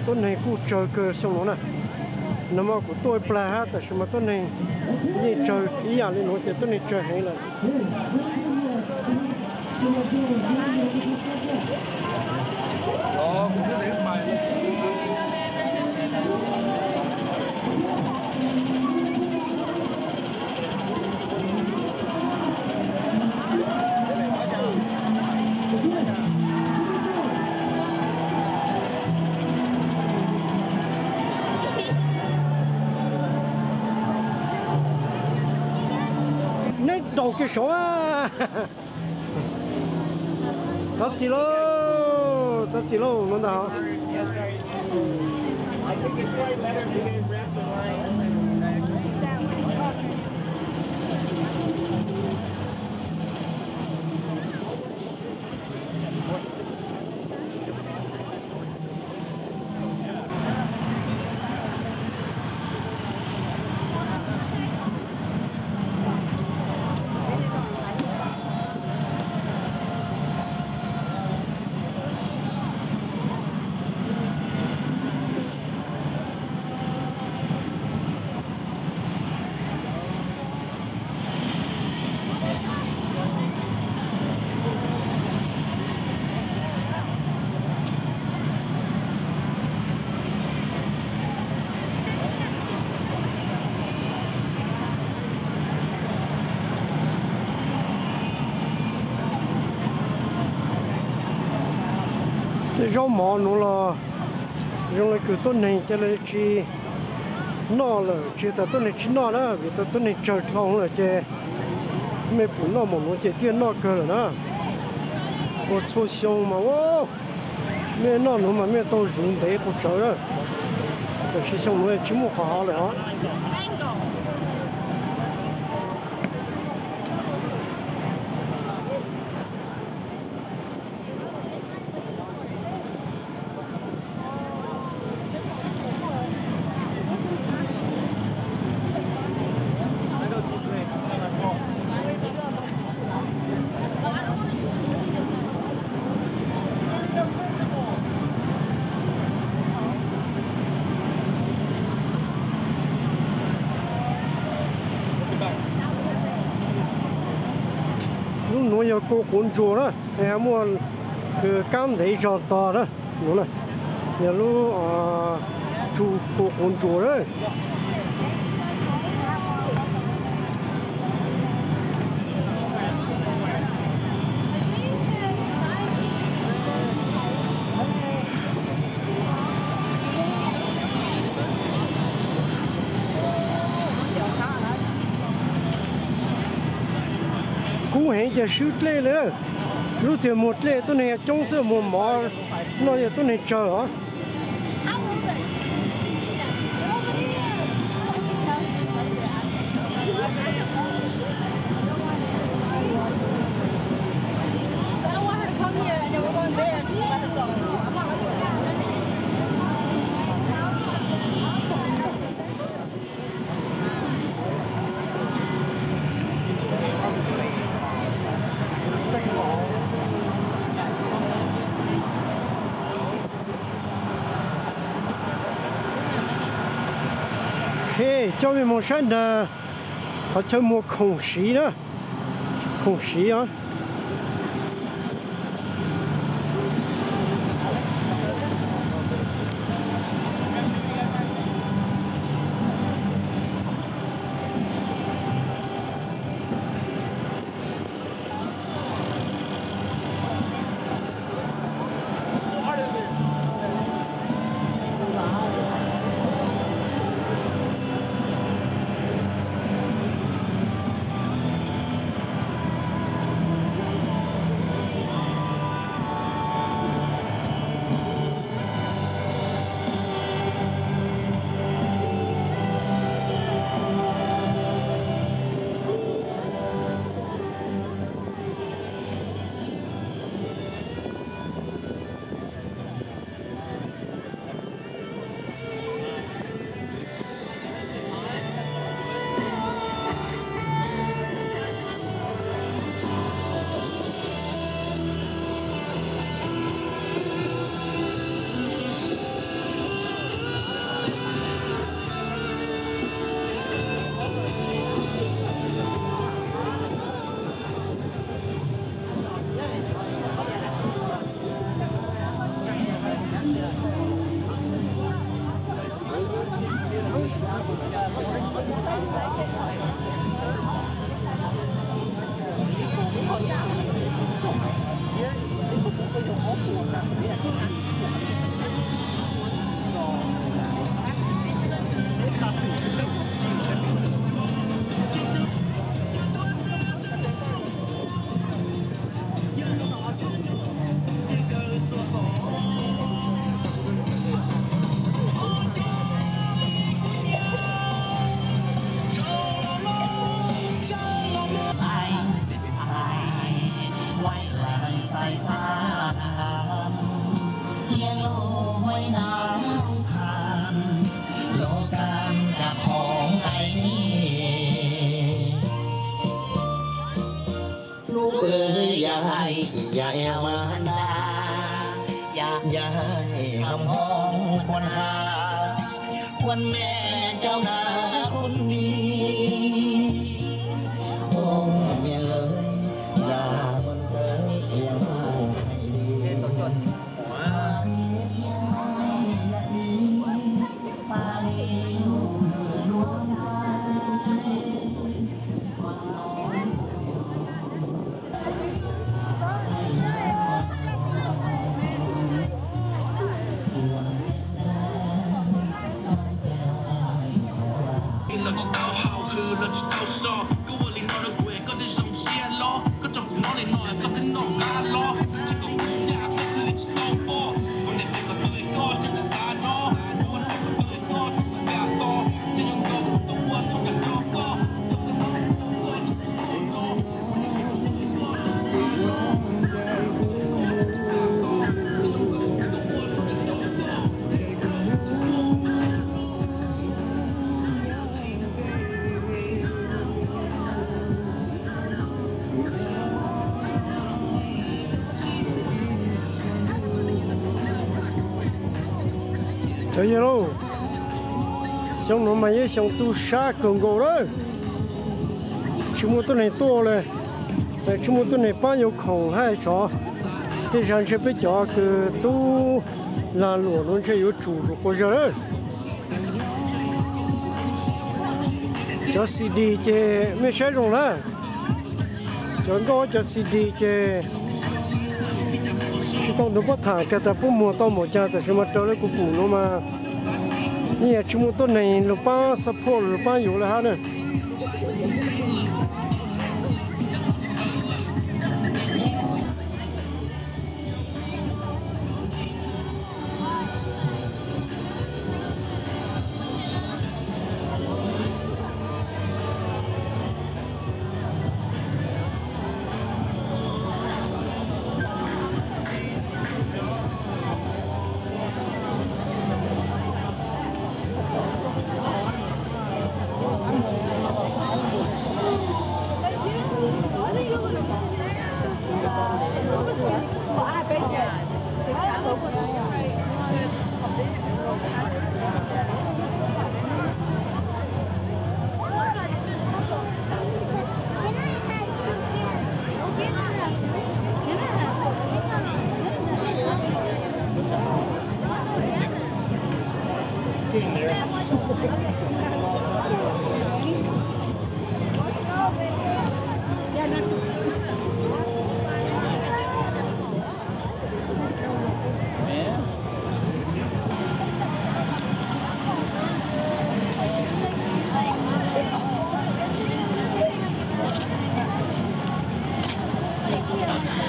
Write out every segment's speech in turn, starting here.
Tuab neeg kuj tsawg kawg xyoo nuav na. Nag hmo kuv tuaj ib plag hab, tab sis mas tuab neeg yeej tsawg ib yam li nuav ces tuab neeg tsawg heev lawm. Neb daus kiag saud. Txhob txhim lauj, txhob txhim lauj, nuav ntag. Tej zaub mov nuav los zoo le kws tuab neeg ca le tsi noj lawm, tsi tas tuab neeg tsi noj na, vim tas tuab neeg tsawg dlhau lawm ces mej pum noj mov nuav ces thiaj noj kawg lawm na. Ua txhua xyoo mas ua mej noj nuav mas mej tau zuv ntev quas tsawv na. Tab sis xyoo nuav tsi muaj qhov hov lawm os. Lub nuav yog kua quav ntsuas na, muaj kab ntev zog tog na, nuav na, yog lub tsu kua quav ntsuas na. Kub heev ces swb dlej li. Lub twg muag dlej tuab neeg coob xwb, muag mov noj yog tuab neeg tsawg os. Ok, coj mej moog saib ntag, qhov chaw muag khoom siv na, khoom siv os. Yà eo ma na, yà ê hâm hom khuôn ha, khuôn mẹ cháu na khôn đi. Ô mẹ ơi, là con sớm em hay đi. Los tsis tau haus hwm los tsis tau so, kuv ua li no rau kuv es koj thiaj zoo siab los. Koj tso kuv mob li no es koj thiaj noj qab los. Tsis kom kuv yam peb thiaj li tsis tau pom, kuv niam hais kom tus es koj thiaj tsis xav no. Kuv ua tau kom tus es koj thiaj tsis kam tos, ces yuav nkaus kuv tau ua txhua yam rau koj. Cov yawg lauj, xyoo no mas yog xyoo tub sab kawg nkaus lawm. Tsis muaj tuab neeg tuaj li, tsis muaj tuab neeg pab yuav khoom hab tsov. Tej zag ntshe peb cov kws tub lag luam no ntshe yuav tsum tus quas zag lawm. Cov C D ces mej saib zoo na. Cov nkauj cov C D ces tsis tau ntug puab tham kiag tas puab muag tau npaum cas, tab sis mas raws li kuv pum no mas yeej tsis muaj tuab neeg lug paab support lug paab yuav li hab na.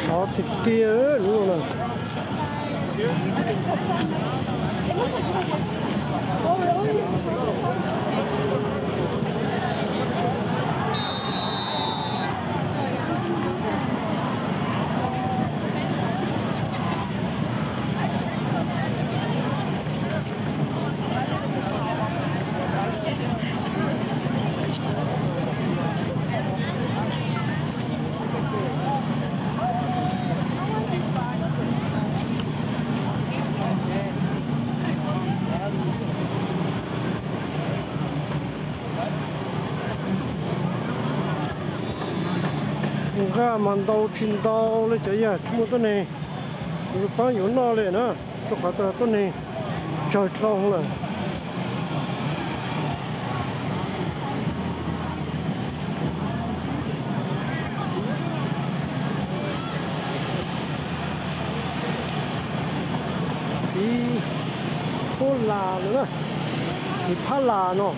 Sov tiag tiag lub no. Nqaj mas ntau tsis ntau li cov yawg, tsis muaj tuab neeg yuav paab yuav noj li na, rau qhov tas tuab neeg tsawg dlhau lawm. Txiv Phab Las no na, txiv Phab Las no.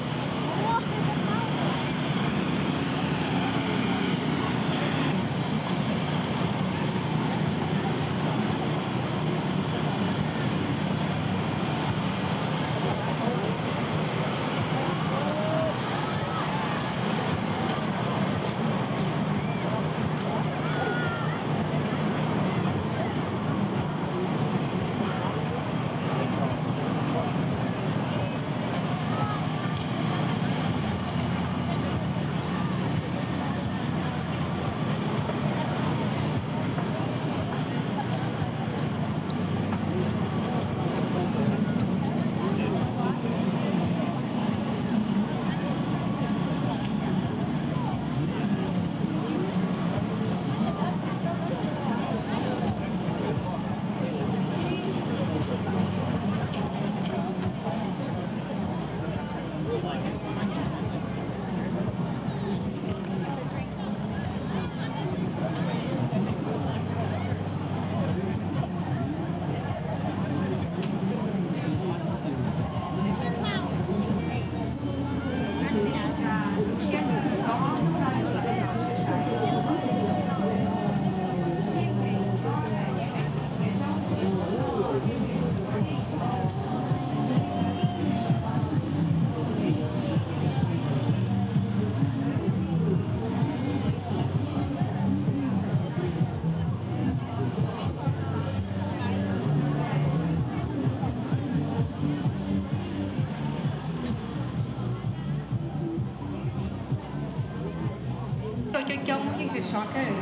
Sov kawg.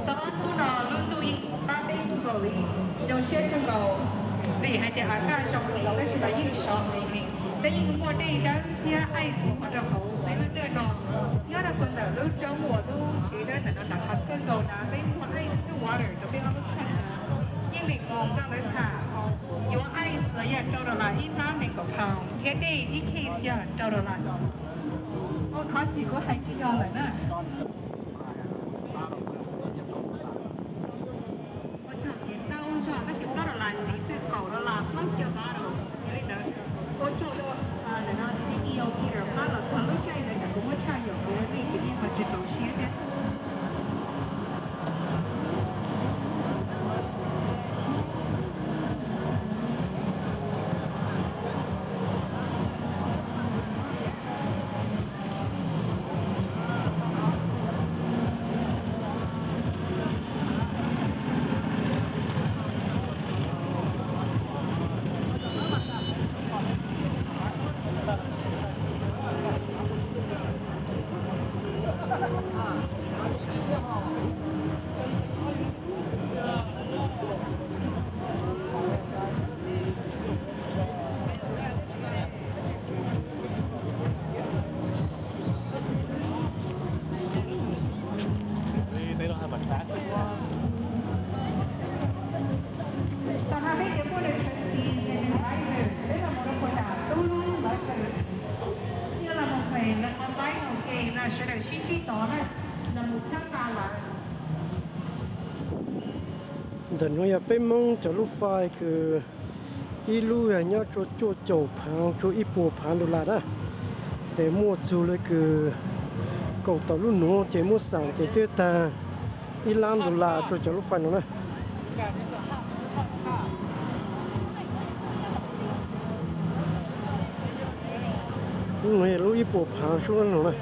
Tau ob hnub no lub ntuj yeej qab teb nkaus li, zoo siab kawg nkaus. Vim hais tias av kaj zoo heev tab sis mas yeej sov heev li. Peb yeej muaj dej dawb thiab ice nyob rau hauv peb lub dej no. Nyob rau puag ntawm lub roob uas lub tsev dawb ntawm no nram qhov kawg nkaus na peb muaj ice thiab water rau peb ob lub kheej na. Yeej vim mus nrog lawv tham, yuav ice los yog rau dollar ib hnab nees nkaum pound thiab dej ib case yog rau dollar. Ua khov txim kuv hais tsis yog lawm na. Ua tsaug ces tau zog tab sis plaub dollar ntxiv xwb, kaum dollar plaub caug dollar li ntawd. Ua tsaug rau ntawm no E O Peter pab los txog lub caij ntawd tsam kuv muab tshaj yaum kuv li ces nej ho tsis txaus siab thiab. Tom qab peb cov board of trustees and advisors, peb los mus rau puag nram tub lub lawv kawm, yog los mus pem los mus laib mus ke no sawv daws sib ntsib tod na, los mus txhawb nqa lawv. Ntawm nuav yog peb Moob cov lub fai kws ib lub yog nyob rua cuaj caum phav rua ib puas phav dollar na. Es muaj txug le kws kaum tawm lub nuav ces muab xaam ces twb tag ib lab dollar rua cov lub fai no na. Lub nuav yog lub ib puas phav sub no na.